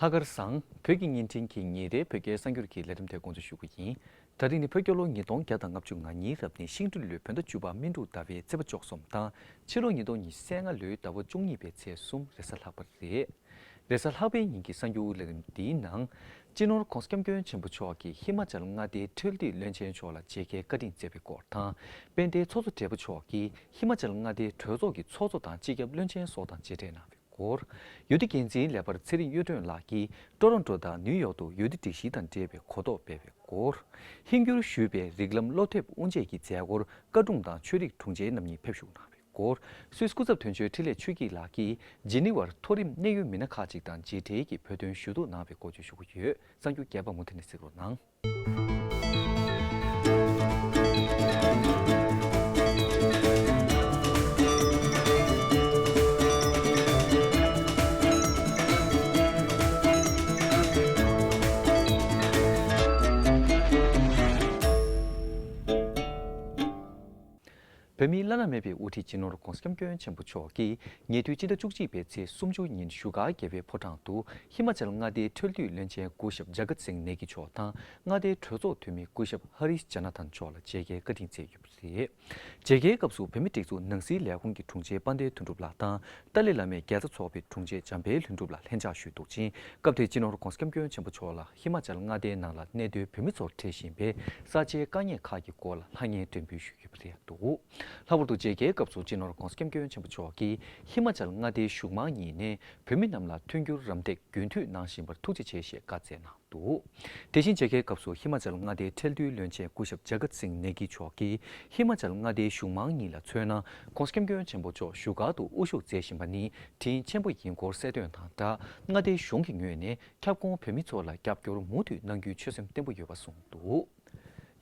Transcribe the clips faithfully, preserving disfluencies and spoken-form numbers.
ལྷག་དཀར་བཟང་། བོད་ཀྱི་བརྙན་འཕྲིན་གྱི་ཉིན་རེའི་བོད་སྐད་གསར་འགྱུར་གྱི་ལས་རིམ་དེ་འགོ་འཛུགས་ཞུ་གི་ཡིན། ད་རིང་ནི་བོད་རྒྱལ་ལོ་ཉིས་སྟོང་བརྒྱ་དང་ལྔ་བཅུ་ང་གཉིས་རབ་གནས་ཤིང་སྦྲུལ་ལོའི་བོད་ཟླ་བཅུ་པ་སྨིན་དྲུག་ཟླ་བའི་ཚེས་པ་བཅུ་གསུམ་དང་ཕྱི་ལོ་ཉིས་སྟོང་ཉི་ཤུ་རྩ་ལྔ་ལོའི་ཟླ་བ་བཅུ་གཉིས་པའི་ཚེས་གསུམ་རེས་གཟའ་ལྷག་པ་རེད། རེས་གཟའ་ལྷག་པའི་ཉིན་གྱི་གསར་འགྱུར་ལས་རིམ་འདིའི་ནང་། སྤྱི་ནོར་༧གོང་ས་༧སྐྱབས་མགོན་ཆེན་པོ་མཆོག་གིས་ཧི་མ་ཅལ་མངའ་སྡེའི་ཁྲལ་སྡུད་བློན་ཆེན་མཆོག་ལ་མཇལ་ཁའི་བཀའ་དྲིན་སྩལ་བའི་སྐོར་དང་། དཔལ་ལྡན་ཚོགས་གཙོ་སྦྲེལ་པོ་མཆོག་གིས་ཧི་མ་ཅལ་མངའ་སྡེའི་གྲོས་ཚོགས་ཀྱི་ཚོགས་གཙོ་དང་སྤྱི་ཁྱབ་བློན་ཆེན་སོགས་དང་མཇལ་འཕྲད་གནང་བའི་སྐོར། འོས་བསྡུ་འགན་འཛིན་ལས་འཕར་ཚེ་རིང་གཡུ་སྒྲོན་ལགས་ཀྱིས་ཀྲོ་རོན་ཀྲོ་དང་ནིའུ་ཡོག་ཏུ་འོས་བསྡུ་སྒྲིག་གཞི་དང་འབྲེལ་བའི་གོ་རྟོགས་སྤེལ་བའི་སྐོར། ཧིན་སྒྱུར་ཞུས་པའི་རིགས་ལམ་སློབ་དེབ་དབུ་འབྱེད་ཀྱི་མཛད་སྒོར་བཀའ་དྲུང་དང་ཆོས་རིག་དྲུང་ཆེ་རྣམ་གཉིས་ཕེབས་ཞུགས་གནང་བའི་སྐོར། སུད་སི་སྐུ་ཚབ་དོན་གཅོད་འཕྲིན་ལས་ཆོས་སྐྱིད་ལགས་ཀྱིས་ཇི་ནི་ཝར་མཐོ་རིམ་གནད་ཡོད་མི་སྣ་ཁག་ཅིག་དང་མཇལ་འཕྲད་ཀྱིས་བོད་དོན་ཞུ་གཏུག་གནང་བའི་སྐོར་བརྗོད་ཞུ་གི་ཡོད། གསར་འགྱུར་རྒྱས་པ་མུ་མཐུད་ནས་གཟིགས་རོགས་གནང་། བོད་མིའི་བླ་ན་མེད་པའི་དབུ་ཁྲིད་སྤྱི་ནོར་༧གོང་ས་༧སྐྱབས་མགོན་ཆེན་པོ་མཆོག་གིས་ཉེ་དུས་སྤྱི་ཟླ་བཅུ་གཅིག་པའི་ཚེས་སུམ་ཅུ་ཉིན་བཞུགས་སྒར་རྒྱལ་བའི་ཕོ་བྲང་དུ་ཧི་མ་ཅལ་མངའ་སྡེའི་ཁྲལ་སྡུད་བློན་ཆེན་སྐུ་ཞབས་ཇ་ག་སིང་ནེ་གི་མཆོག་དང་མངའ་སྡེའི་གྲོས་ཚོགས་འཐུས་མི་སྐུ་ཞབས་ཧ་རིས་ཇ་ན་ཐན་མཆོག་ལ་མཇལ་ཁའི་བཀའ་དྲིན་སྩལ་ཡོད་པ་རེད། མཇལ་ཁའི་སྐབས་སུ་བོད་མིའི་སྒྲིག་འཛུགས་ནང་སྲིད་ལས་ཁུངས་ཀྱི་དྲུང་ཆེ་དཔལ་ལྡན་དོན་གྲུབ་ལགས་དང་ཏཱ་ལའི་བླ་མའི་རྒྱལ་ཚབ་ཚོགས་པའི་དྲུང་ཆེ་འཇམ་དཔལ་ལྷུན་གྲུབ་ལགས་ལྷན་ཕྱག་ཞུས་འདུག་ཅིང་། སྐབས་དེར་སྤྱི་ནོར་༧གོང་ས་༧སྐྱབས་མགོན་ཆེན་པོ་མཆོག་ལ་ཧི་མ་ཅལ་མངའ་སྡེའི་ནང་ལ་གནས་སྡོད་བོད་མི་ཚོར་འཕྲད་བཞིན་པའི་གསར་བརྗེའི་དཀའ་ངལ་ཁག་གི་སྐོར་ལ་སླར་ཡང་དྲན་འབུལ་ཞུས་ཡོད་པ་རེད་འདུག་ལྷག་པར་དུ་མཇལ་ཁའི་སྐབས་སུ་སྤྱི་ནོར་༧གོང་ས་༧སྐྱབས་མགོན་ཆེན་པོ་མཆོག་གིས་ཧི་མ་ཅལ་མངའ་སྡེའི་གཞུང་མང་གཉིས་ནས་བོད་མི་རྣམས་ལ་མཐུན་འགྱུར་རམ་འདེགས་རྒྱུན་མཐུད་གནང་བཞིན་པར་ཐུགས་རྗེ་ཆེ་ཞེས་བཀའ་སྩལ་གནང་། འདུག་དེ་བཞིན་མཇལ་ཁའི་སྐབས་སུ་ཧི་མ་ཅལ་མངའ་སྡེའི་ཁྲལ་སྡུད་བློན་ཆེན་སྐུ་ཞབས་ཇ་ག་སིང་ནེ་གི་མཆོག་གིས་ཧི་མ་ཅལ་མངའ་སྡེའི་གཞུང་མང་གཉིས་ལ་མཚོན་ན། ༸གོང་ས་༸སྐྱབས་མགོན་ཆེན་པོ་མཆོག་བཞུགས་སྒར་དུ་དབུ་བཞུགས་མཛད་བཞིན་པ་ནི་དྲིན་ཆེན་པོ་ཡིན་སྐོར་གསལ་སྟོན་དང་སྦྲགས། མངའ་སྡེའི་གཞུང་གི་ངོས་ནས་ཁྱབ་ཁོངས་བོད་མི་ཚོ་ལ་རྒྱབ་སྐྱོར་མུ་མཐུད་གནང་རྒྱུའི་ཆོད་སེམས་བརྟན་པོ་ཡོད་པ་གསུངས་འདུག་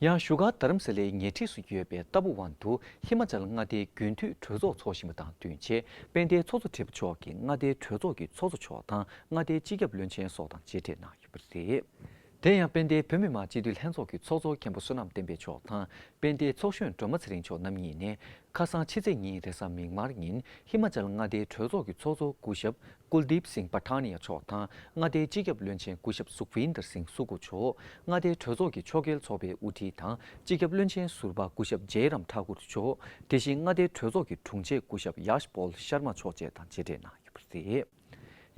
ཡང་བཞུགས་སྒར་རྡ་རམ་ས་ལའི་ཉེ་འཁྲིས་སུ་ཡོད་པའི་ཏཱ་པུ་ཝན་དུ་ཧི་མ་ཅལ་མངའ་སྡེའི་རྒྱུན་མཐུད་གྲོས་ཚོགས་འཚོགས་བཞིན་པ་དང་བསྟུན་ཆེད་དཔལ་ལྡན་ཚོགས་གཙོ་སྦྲེལ་པོ་མཆོག་གིས་མངའ་སྡེའི་གྲོས་ཚོགས་ཀྱི་ཚོགས་གཙོ་མཆོག་དང་མངའ་སྡེའི་སྤྱི་ཁྱབ་བློན་ཆེན་སོགས་དང་མཇལ་འཕྲད་གནང་ཡོད་པ་རེད། དེ་ཡང་དཔལ་ལྡན་བོད་མི་མང་སྤྱི་འཐུས་ལྷན་ཚོགས་ཀྱི་ཚོགས་གཙོ་མཁན་པོ་བསོད་ནམས་བསྟན་འཕེལ་མཆོག་དང་དཔལ་ལྡན་ཚོགས་གཞོན་སྒྲོལ་མ་ཚེ་རིང་མཆོག་རྣམ་གཉིས་ནས་ཁ་སང་ཕྱི་ཚེས་གཉིས་རེས་གཟའ་མིག་དམར་ཉིན་ཧི་མ་ཅལ་མངའ་སྡེའི་གྲོས་ཚོགས་ཀྱི་ཚོགས་གཙོ་སྐུ་ཞབས་ཀུལ་དིབ་སིང་པ་ཐཱ་ནི་ཡ་མཆོག་དང་མངའ་སྡེའི་སྤྱི་ཁྱབ་བློན་ཆེན་སྐུ་ཞབས་སུག་བིན་དར་སིང་སུ་ཀུ་མཆོག་མངའ་སྡེའི་གྲོས་ཚོགས་ཀྱི་ཕྱོགས་འགལ་ཚོགས་པའི་དབུ་ཁྲིད་དང་སྤྱི་ཁྱབ་བློན་ཆེན་ཟུར་པ་སྐུ་ཞབས་ཇེ་རམ་ཐཱ་ཀུར་མཆོག་དེ་བཞིན་མངའ་སྡེའི་གྲོས་ཚོགས་ཀྱི་དྲུང་ཆེ་སྐུ་ཞབས་ཡཱཤ་པོལ་ཤར་མ་མཆོག་བཅས་དང་མཇལ་འཕྲད་གནང་ཡོད་པ་རེད།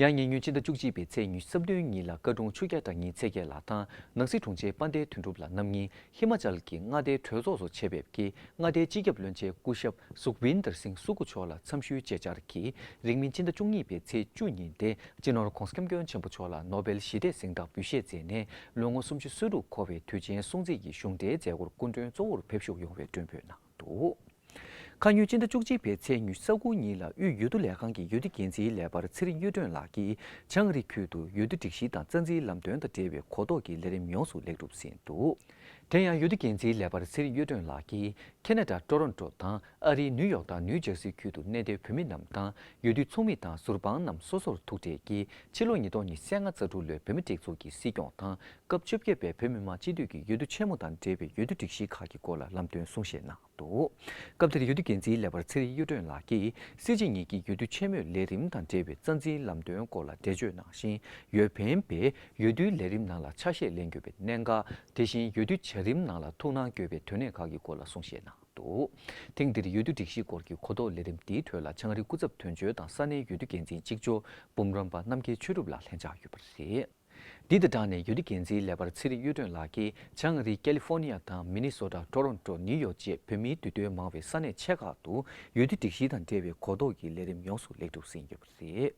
ཡང་ཉེ་སྔོན་སྤྱི་ཟླ་བཅུ་གཅིག་པའི་ཚེས་ཉི་ཤུ་རྩ་བདུན་ཉིན་ལ་བཀའ་དྲུང་ཆོས་རྒྱལ་བཀྲ་ཤིས་ཚེ་རྒྱལ་ལགས་དང་ནང་སྲིད་དྲུང་ཆེ་དཔལ་ལྡན་དོན་གྲུབ་ལགས་རྣམ་གཉིས་ཧི་མ་ཅལ་གྱི་མངའ་སྡེའི་གྲོས་ཚོགས་སུ་ཆེད་ཕེབས་ཀྱིས་མངའ་སྡེའི་སྤྱི་ཁྱབ་བློན་ཆེན་སྐུ་ཞབས་སུག་བིན་དར་སིང་སུ་ཀུ་མཆོག་ལ་འཚམས་ཞུའི་མཇལ་བཅར་གྱིས་རིང་མིན་སྤྱི་ཟླ་བཅུ་གཉིས་པའི་ཚེས་བཅུ་ཉིན་ཏེ་སྤྱི་ནོར་༸གོང་ས་༸སྐྱབས་མགོན་ཆེན་པོ་མཆོག་ལ་ནོ་བེལ་ཞི་བདེའི་གཟེངས་རྟགས་འབུལ་བཞེས་མཛད་ནས་ལོ་ངོ་སུམ་ཅུ་སོ་དྲུག་འཁོར་བའི་དུས་ཆེན་སྲུང་བརྩི་ཡི་གཞུང་འབྲེལ་མཛད་སྒོར་སྐུ་མགྲོན་གཙོ་བོར་ཕེབས་ཞུགས་ཡོང་བའི་སྤྲོ་འབོད་གནང་འདུག་ཁ་ཉིན་སྤྱི་ཟླ་བཅུ་གཅིག་པའི་ཚེས་ཉི་ཤུ་རྩ་དགུ་ཉིན་ལ་དབུས་འོས་བསྡུ་ལས་ཁང་གི་འོས་བསྡུ་འགན་འཛིན་ལས་འཕར་ཚེ་རིང་གཡུ་སྒྲོན་ལགས་ཀྱིས་བྱང་ཨ་རི་ཁུལ་དུ་འོས་བསྡུ་སྒྲིག་གཞི་དང་རྩ་འཛིན་ལམ་སྟོན་དང་འབྲེལ་བའི་གོ་རྟོགས་ཀྱི་ལས་རིམ་ཡོངས་སུ་ལེགས་གྲུབ་ཟིན་འདུག་དེ་ཡང་འོས་བསྡུ་འགན་འཛིན་ལས་འཕར་ཚེ་རིང་གཡུ་སྒྲོན་ལགས་ཀྱིས་ཁེ་ན་ཌ་ཊོ་རོན་ཊོ་དང་ཨ་རིའི་ནིའུ་ཡོག་དང་ནིའུ་ཇར་སི་ཁུལ་དུ་གནས་སྡོད་བོད་མི་རྣམས་དང་འོས་བསྡུ་ཚོགས་མི་དང་ཟུར་དཔང་རྣམས་སོ་སོར་ཐུག་འཕྲད་ཀྱིས་ཕྱི་ལོ་ཉིས་སྟོང་ཉི་ཤུ་རྩ་ལྔ་རྩ་དྲུག་ལོའི་བོད་མི་སྒྲིག་འཛུགས་ཀྱི་སྲིད་སྐྱོང་དང་སྐབས་བཅོ་བརྒྱད་པའི་བོད་མི་མང་སྤྱི་འཐུས་ཀྱི་འོས་བསྡུ་ཆེན་མོ་དང་འབྲེལ་བའི་འོས་བསྡུ་སྒྲིག་གཞི་ཁག་གི་སྐོར་ལ་ལམ་སྟོན་གསུང་བཤད་གནང་འདུག་སྐབས་དེར་འོས་བསྡུ་འགན་འཛིན་ལས་འཕར་ཚེ་རིང་གཡུ་སྒྲོན་ལགས་ཀྱིས་སྲིད་སྤྱི་གཉིས་ཀྱི་འོས་བསྡུ་ཆེན་མོའི་ལས་རིམ་དང་འབྲེལ་བའི་རྩ་འཛིན་ལམ་སྟོན་སྐོར་ལ་འགྲེལ་བརྗོད་གནང་ཞིང་། འོས་འཕེན་པས་འོས་བསྡུའི་ལས་རིམ་ནང་ལ་ཆ་ཤས་ལེན་དགོས་པའི་གནད་འགག་དེ་བཞིན་འོས་བསྡུའི་བྱ་རིམ་ནང་ལ་ཐུགས་སྣང་དགོས་པའི་དོན་གནད་ཁག་གི་སྐོར་ལ་གསུང་བཤད་གནང་འདུག་ཐེངས་འདིར་འོས་བསྡུ་སྒྲིག་གཞི་སྐོར་གྱི་གོ་རྟོགས་ལས་རིམ་འདིའི་ཁྲོད་ལ་བྱང་ཨ་རིའི་སྐུ་ཚབ་དོན་གཅོད་དང་ས་གནས་འོས་བསྡུ་འགན་འཛིན་གཅིག་ལྕོགས་འབུམ་རམས་པ་རྣམ་རྒྱལ་ཆོས་གྲུབ་ལགས་ལྷན་བཅར་ཡོད་པ་རེད། འདི་དང་སྦྲགས་ནས་འོས་བསྡུ་འགན་འཛིན་ལས་འཕར་ཚེ་རིང་གཡུ་སྒྲོན་ལགས་ཀྱིས་བྱང་ཨ་རིའི་ཀ་ལི་ཧྥོ་ནི་ཡ་དང་མི་ནི་སོ་ཊ། ཊོ་རོན་ཊོ། ནིའུ་ཡོག་བཅས་བོད་མིའི་འདུས་སྡོད་མང་བའི་ས་གནས་ཆེ་ཁག་ཏུ་འོས་བསྡུ་སྒྲིག་གཞི་དང་འབྲེལ་བའི་གོ་རྟོགས་ཀྱི་ལས་རིམ་ཡོངས་སུ་ལེགས་གྲུབ་ཟིན་ཡོད་པ་རེད།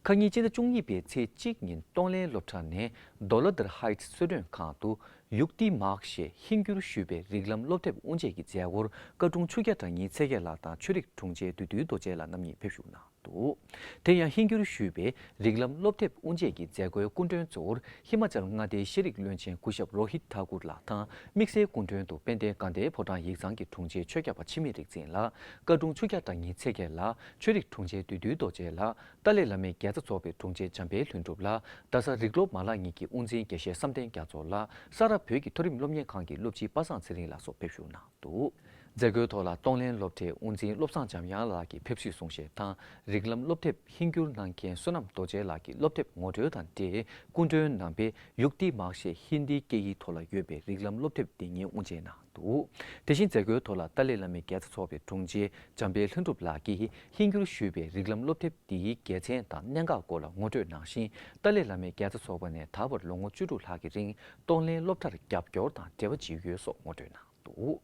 ཁ་ཉིན་སྤྱི་ཟླ་བཅུ་གཉིས་པའི་ཚེས་གཅིག་ཉིན་གཏོང་ལེན་སློབ་གྲྭ་ནས་ཌོ་ལ་དར་ཧའི་ཊི་གསོལ་མགྲོན་ཁང་དུ་ཡུག་ཏི་མཱག་ཞེས་ཧིན་སྒྱུར་ཞུས་པའི་རིགས་ལམ་སློབ་དེབ་དབུ་འབྱེད་ཀྱི་མཛད་སྒོར་བཀའ་དྲུང་ཆོས་རྒྱལ་གྲགས་སྙིང་ཚེ་རྒྱལ་ལགས་དང་ཆོས་རིག་དྲུང་ཆེ་བདུད་འདུལ་རྡོ་རྗེ་ལགས་རྣམ་གཉིས་ཕེབས་ཞུགས་གནང་། འདུག་དེ་ཡང་ཧིན་སྒྱུར་ཞུས་པའི་རིགས་ལམ་སློབ་དེབ་དབུ་འབྱེད་ཀྱི་མཛད་སྒོའི་སྐུ་མགྲོན་གཙོ་བོར་ཧི་མ་ཅལ་མངའ་སྡེའི་ཤེས་རིག་བློན་ཆེན་སྐུ་ཞབས་རོ་ཧིད་ཐཱ་ཀུར་ལགས་དང་དམིགས་བསལ་སྐུ་མགྲོན་དུ་དཔལ་ལྡན་དགའ་ལྡན་ཕོ་བྲང་ཡིག་ཚང་གི་དྲུང་ཆེ་ཆོས་སྐྱབས་པ་འཆི་མེད་རིག་འཛིན་ལགས། བཀའ་དྲུང་ཆོས་རྒྱལ་གྲགས་སྙིང་ཚེ་རྒྱལ་ལགས། ཆོས་རིག་དྲུང་ཆེ་བདུད་འདུལ་རྡོ་རྗེ་ལགས། ཏཱ་ལའི་བླ་མའི་རྒྱལ་ཚབ་ཚོགས་པའི་དྲུང་ཆེ་འཇམ་དཔལ་ལྷུན་གྲུབ་ལགས། རྡ་ས་རིགས་སློབ་མ་ལག་གཉིས་ཀྱི་དབུ་འཛིན་དགེ་བཤེས་བསམ་གཏན་རྒྱ་མཚོ་ལགས། ས་རཱ་བོད་ཀྱི་མཐོ་རིམ་སློབ་གཉེར་ཁང་གི་སློབ་སྤྱི་པ་སངས་ཚེ་རིང་ལགས་སོགས་ཕེབས་ཞུགས་གནང་འདུག་མཛད་སྒོའི་ཐོག་ལ་གཏོང་ལེན་སློབ་གྲྭའི་དབུ་འཛིན་བློ་བཟང་འཇམ་དབྱངས་ལགས་ཀྱིས་ཕེབས་བསུ་གསུང་བཤད་དང་། རིགས་ལམ་སློབ་དེབ་ཧིན་སྒྱུར་གནང་མཁན་བསོད་ནམས་རྡོ་རྗེ་ལགས་ཀྱིས་སློབ་དེབ་ངོ་སྤྲོད་དང་འབྲེལ། སྐུ་མགྲོན་རྣམ་པས་ཡུག་ཏི་མག་ཤེས་ཧིན་དིའི་སྐད་ཡིག་ཐོག་ལ་ཡོད་པའི་རིགས་ལམ་སློབ་དེབ་འདི་ཉིད་དབུ་འབྱེད་གནང་འདུག། དེ་བཞིན་མཛད་སྒོའི་ཐོག་ལ་ཏཱ་ལའི་བླ་མའི་རྒྱལ་ཚབ་ཚོགས་པའི་དྲུང་ཆེ་འཇམ་དཔལ་ལྷུན་གྲུབ་ལགས་ཀྱིས་ཧིན་སྒྱུར་ཞུས་པའི་རིགས་ལམ་སློབ་དེབ་འདིའི་དགེ་མཚན་དང་གནད་འགག་སྐོར་ལ་ངོ་སྤྲོད་གནང་ཞིང་། ཏཱ་ལའི་བླ་མའི་རྒྱལ་ཚབ་ཚོགས་པ་ནས་ད་བར་ལོ་ངོ་བཅུ་དྲུག་ལྷག་གི་རིང་གཏོང་ལེན་སློབ་གྲྭར་རྒྱབ་སྐྱོར་དང་འབྲེལ་བ་བྱེད་ཡུལ་སོགས་ངོ་སྤྲོད་གནང་འདུག།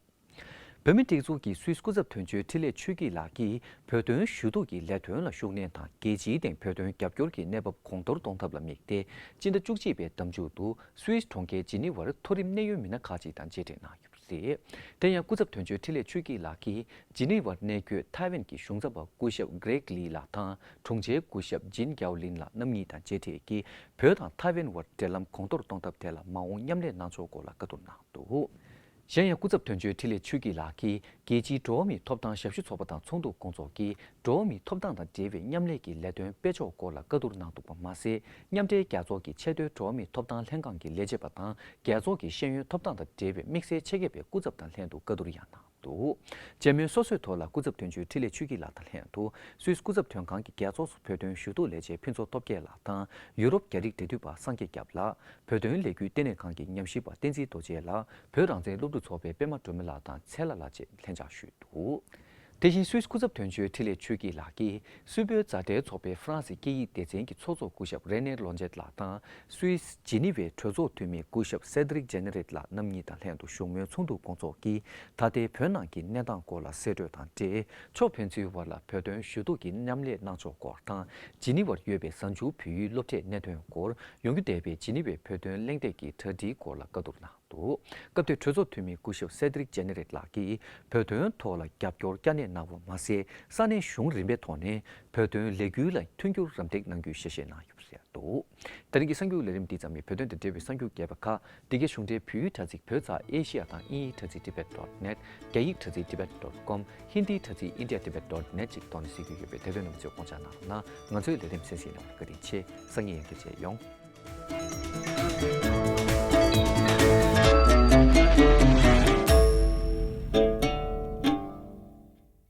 བོད་མིའི་སྒྲིག་འཛུགས་ཀྱི་སུད་སི་སྐུ་ཚབ་དོན་གཅོད་འཕྲིན་ལས་ཆོས་སྐྱིད་ལགས་ཀྱིས་བོད་དོན་ཞུ་གཏུག་གི་ལས་དོན་ལ་ཤུགས་སྣོན་དང་། རྒྱལ་སྤྱིའི་སྟེང་བོད་དོན་རྒྱབ་སྐྱོར་གྱི་གནས་བབ་གོང་མཐོར་གཏོང་ཐབས་ལ་དམིགས་ཏེ། སྤྱི་ཟླ་བཅུ་གཅིག་པའི་ཟླ་མཇུག་ཏུ་སུད་སི་གྲོང་ཁྱེར་ཇི་ནི་ཝར་མཐོ་རིམ་གནད་ཡོད་མི་སྣ་ཁག་ཅིག་དང་མཇལ་འཕྲད་གནང་ཡོད་པ་རེད། དེ་ཡང་སྐུ་ཚབ་དོན་གཅོད་འཕྲིན་ལས་ཆོས་སྐྱིད་ལགས་ཀྱིས་ཇི་ནི་ཝར་གནས་འཁོད་ཐའེ་ཝན་གྱི་གཞུང་ཚབ་པ་སྐུ་ཞབས་Greg Lee ལགས་དང་། དྲུང་ཆེ་སྐུ་ཞབས་ཇིན་གའོ་ལིན་ལགས་རྣམ་གཉིས་དང་མཇལ་འཕྲད་ཀྱིས། བོད་དང་ཐའེ་ཝན་དབར་འབྲེལ་ལམ་གོང་མཐོར་གཏོང་ཐབས་ཐད་ལ་མ་འོངས་མཉམ་ལས་གནང་ཕྱོགས་སྐོར་ལ་བཀའ་བསྡུར་གནང་འདུག། གཞན་ཡང་སྐུ་ཚབ་དོན་གཅོད་འཕྲིན་ལས་ཆོས་སྐྱིད་ལགས་ཀྱིས། རྒྱལ་སྤྱིའི་འགྲོ་བ་མིའི་ཐོབ་ཐང་ཞབས་ཞུ་ཚོགས་པ་དང་ཚོགས་འདུ་སྐོང་ཚོགས་ཀྱིས། འགྲོ་བ་མིའི་ཐོབ་ཐང་དང་འབྲེལ་བའི་མཉམ་ལས་ཀྱི་ལས་དོན་སྤེལ་ཕྱོགས་སྐོར་ལ་བཀའ་བསྡུར་གནང་འདུག་པ་མ་ཟད། མཉམ་འབྲེལ་རྒྱལ་ཚོགས་ཀྱི་ཆེས་མཐོའི་འགྲོ་བ་མིའི་ཐོབ་ཐང་ལྷན་ཁང་གི་ལས་བྱེད་པ་དང་། རྒྱལ་ཚོགས་ཀྱི་ཤེས་ཡོན་ཐོབ་ཐང་དང་འབྲེལ་བའི་དམིགས་བསལ་ཆེད་མཁས་པའི་སྐུ་ཚབ་དང་ལྷན་དུ་བཀའ་བསྡུར་ཡང་གནང་འདུག། མཇལ་མོལ་སོ་སོའི་ཐོག་ལ་སྐུ་ཚབ་དོན་གཅོད་འཕྲིན་ལས་ཆོས་སྐྱིད་ལགས་དང་ལྷན་དུ། སུད་སི་སྐུ་ཚབ་དོན་ཁང་གི་རྒྱལ་ཚོགས་སུ་བོད་དོན་ཞུ་གཏུག་ལས་བྱེད་ཕུན་ཚོགས་སྟོབས་རྒྱལ་ལགས་དང་། ཡུ་རོབ་རྒྱ་རིགས་འབྲེལ་མཐུད་པ་སངས་རྒྱས་སྐྱབས་ལགས། བོད་དོན་ལས་འགུལ་ལྟེ་གནས་ཁང་གི་ཉམས་ཞིབ་པ་བསྟན་འཛིན་རྡོ་རྗེ་ལགས། བོད་རང་བཙན་སློབ་ཕྲུག་ཚོགས་པའི་པད་མ་སྒྲོལ་མ་ལགས་དང་། ཚེ་ལྷ་ལགས་བཅས་ལྷན་བཅར་ཞུས་འདུག། དེ་བཞིན་སུད་སི་སྐུ་ཚབ་དོན་གཅོད་འཕྲིན་ལས་ཆོས་སྐྱིད་ལགས་ཀྱིས། སུད་བོད་མཛའ་འབྲེལ་ཚོགས་པའི་ཧྥ་རན་སི་སྐད་ཡིག་སྡེ་ཚན་གྱི་ཚོགས་གཙོ་སྐུ་ཞབས་རེ་ནེ་ལོ་ཇེད་ལགས་དང་། སུད་སི་ཇི་ནི་ཝའི་གྲོས་ཚོགས་འཐུས་མི་སྐུ་ཞབས་སེ་དྲིག་ཇེ་ནེ་རེད་ལགས་རྣམ་གཉིས་དང་ལྷན་དུ་བཞུགས་མོལ་ཚོགས་འདུ་སྐོང་ཚོགས་ཀྱིས། ད་ལྟའི་བོད་ནང་གི་གནས་སྟངས་སྐོར་ལ་གསལ་བཀྲོལ་དང་འབྲེལ། ཕྱོགས་ཕན་ཚུན་བར་ལ་བོད་དོན་ཞུ་གཏུག་གི་མཉམ་ལས་གནང་ཕྱོགས་སྐོར་དང་། ཇི་ནི་ཝར་ཡོད་པའི་གཟའ་མཇུག་བོད་ཡུལ་སློབ་གྲྭའི་གནད་དོན་སྐོར། ཡོང་རྒྱུ་འདས་པའི་ཇི་ནི་ཝའི་བོད་དོན་གླེང་སྟེགས་ཀྱི་གྲ་སྒྲིག་སྐོར་ལ་བཀའ་བསྡུར་གནང་འདུག། སྐབས་དེར་གྲོས་ཚོགས་འཐུས་མི་སྐུ་ཞབས་སེ་དྲིག་ཇེ་ནེ་རེད་ལགས་ཀྱིས། བོད་དོན་ཐོག་ལ་རྒྱབ་སྐྱོར་བསྐྱར་ནན་གནང་བ་མ་ཟད། ས་གནས་གཞུང་རིམ་པའི་ཐོག་ནས་བོད་དོན་ལས་འགུལ་ལ་མཐུན་འགྱུར་རམ་འདེགས་གནང་རྒྱུའི་ཞལ་བཞེས་གནང་ཡོད་པ་རེད་འདུག། ད་རིང་གི་གསར་འགྱུར་ལས་རིམ་འདི་ཙམ་ཡིན། བོད་དོན་དང་འབྲེལ་བའི་གསར་འགྱུར་རྒྱས་པ་ཁག་འདི་གའི་གཞུང་འབྲེལ་བོད་ཡིག་དྲ་ཚིགས་བོད་ཚགས་ཨེ་ཤི་ཡ་དང་དབྱིན་ཡིག་དྲ་ཚིགས་tibet dot net། རྒྱ་ཡིག་དྲ་ཚིགས་tibet dot com། ཧིན་དིའི་དྲ་ཚིགས་india tibet dot net ཅིག་ཐོག་ནས་གཟིགས་རྒྱུ་ཡོད་པས། དེ་དོན་རྣམས་ཚོས་དགོངས་འཇགས་གནང་རོགས་གནང་། ང་ཚོའི་ལས་རིམ་གསན་གཟིགས་གནང་བར་བཀའ་དྲིན་ཆེ། སང་ཉིན་ཡང་བསྐྱར་མཇལ་ཡོང་།